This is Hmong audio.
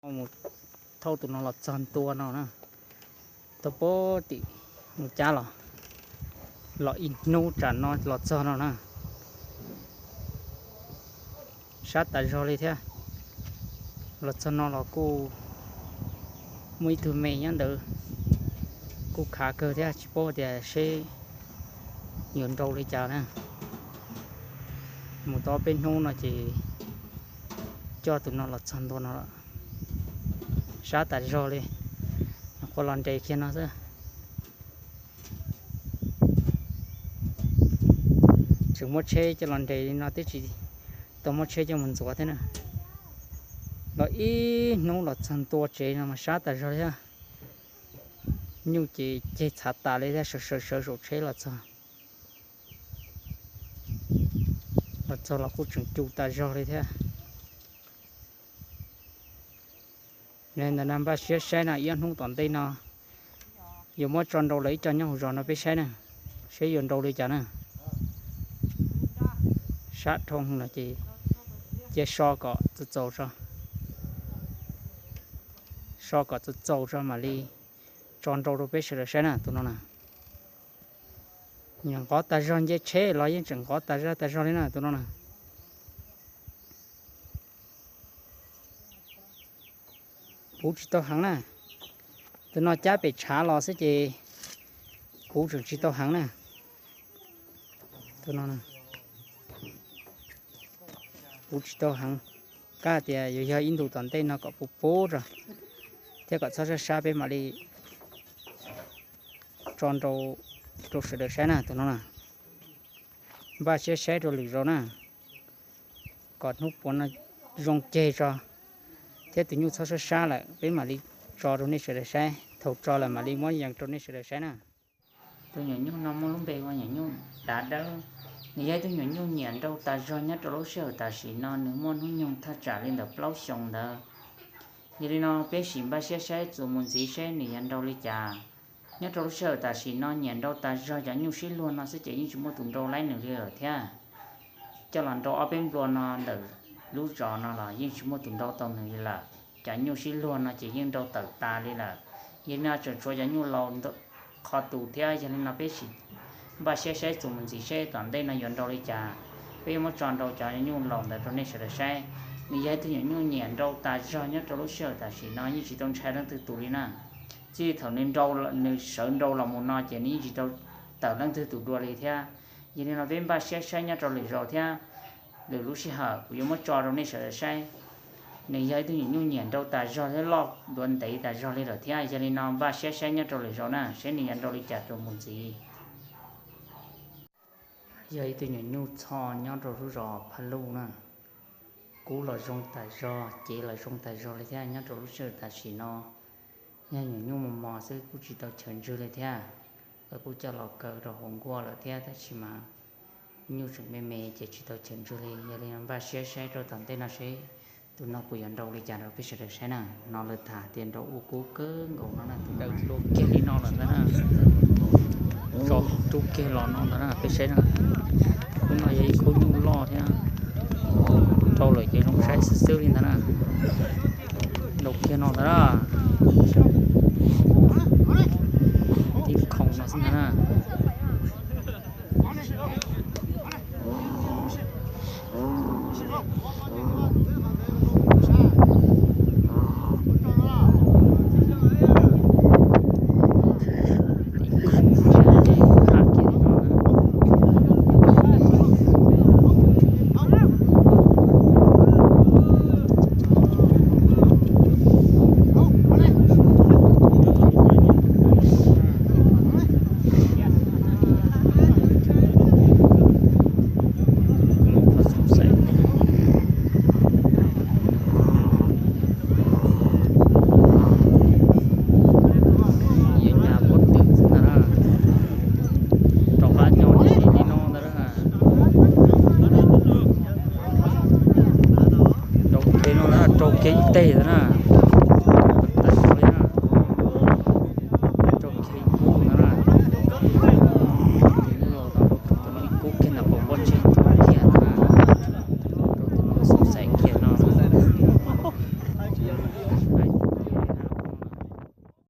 Mus thauj tus no los txog ntua no na, tau pab tim mus cab los, los ib hnub tsam no los txog no na. Sab tas zog li thiab. Los txog no los kuj muaj ib tug me nyob ntawd, kuj khav kawg thiab, tsis paub tias seb yuav nrau li cas na. Mus tau peb hnub no ces coj tus no los txog ntua no lawm. Sab tas zog li, nyuam qhuav los nres kiag no xwb. Tseem muab tsheb coj los nres li no twb tsis tau muab tsheb coj mus ntxuav thiab na. Los ib hnub los txog ntua tsev no mas sab tas zog li thiab. Nyuj ces ceg txhav tas li thiab, sawv sawv sawv saum tsheb los txog. Los txog los kuj tseem cug tas zog li thiab. Ntawm no npaj siab saib no ib ob hnub tom ntej no yuav muab tso nrau lawv ib co nyob hauv zos no peb saib na, saib yuav nrau li cas na. Sab dhau no ces cia so kom txaus txaus tso, so kom txaus txaus tso mam li tso nrau rau peb sawv daws saib na tus no na. Nqov tas zog, nce tsheb los yeej tseem nqov tas zog tas zog li na tus no na. Puv tsis tau heev na. Tus no cab pem tshav los xwb ces puv tseem tsis tau heev na. Tus no puv tsis tau heev, kab tias yuav yog ib ntus tom ntej no kom puv puv tso thiab kom txhob sab sab peb mam li tso nrau rau sawv daws saib na tus no na. Npaj siab saib rau lwm zaus na, kom hnub puav no zoo ceg tso thiab tus nyuj txhob sab sab lawm peb mam li tso rau nej sawv daws saib. Thaum tso lawm mam li muab yees rau nej sawv daws saib na. Tus nyuam nyuj no muaj lub npe hu ua nyuam nyuj dav dawb. Nws yog ib tug nyuam nyuj nyiam nrau tas zog nyob rau lub sij hawm tam sim no nws muaj hnub nyoog thaj tsam li ntawm plaub xyoos ntawd. Yog li no peb sim npaj siab saib txuas mus ntxiv seb nws yuav nrau li cas. Nyob rau lub sij hawm tam sim no nyiam nrau tas zog cov nyuj sib luag no xwb ces yeej tsis muaj tus nrau laib nws li lawm thiab. Coj los nrau ob peb nplua no ntawm lub zos no los yeej tsis muaj tus nrau tau nws li lawm. Cov nyuj sib luag no ces yeej nrau tawm tas li lawm. Yog li no tseem tshuav cov nyuj laus qho tus thiab, yog li no peb sim npaj siab saib txuas mus ntxiv seb tom ntej no yuav nrau li cas. Peb yuav muab tso nrau cov nyuj laus ntawd rau nej sawv daws saib. Nws yog ib tug nyuam nyuj nyiam nrau tas zog nyob rau lub sij hawm tam sim no yeej tsis tau ntshai leej twg tus li na. Txij thaum nws nrau, nws sawv nrau los mus no ces nws yeej tsis tau tawm leej twg tus dua li thiab. Yog li no peb npaj siab saib nyob rau lwm zaus thiab lwm lub sij hawm kuv yuav muab tso rau nej sawv daws saib. Nws yog ib tug nyuam nyuj nyiam nrau tas zog thiab loj duav ntev tas zog li lawm thiab. Yog li no npaj siab saib nyob rau lwm zaus na seb nws yuav nrau li cas rau mus ntxiv. Yog ib tug nyuam nyuj txho nyob rau lub zos Phaj Luj na. Kub los zoo tas zog, cev los zoo tas zog li thiab. Nyob rau lub sij hawm tam sim no yog nyuam nyuj mos mos xwb kuj tsis tau chaw ntswg li thiab. Lawv kuj coj los kaw rau hauv nkuaj lawm thiab tab sis mas nyuj tseem me me ces tsis tau chaw ntswg li. Yog li npaj siab saib rau tom ntej no seb tus no puas yuav nrau li cas rau peb sawv daws saib na. No lawv tham tias nrau ua kub kawg nkaus no na, tus no dua kiag li no lawm ntag na. Tso rub kiag los no ntag na peb saib na. Khub no yog ib khub nyuj loj thiab, rau lawm ces zoo saib xwb xwb li ntag na. Nrau kiag no ntag na. Tib khoom no xwb ntag na.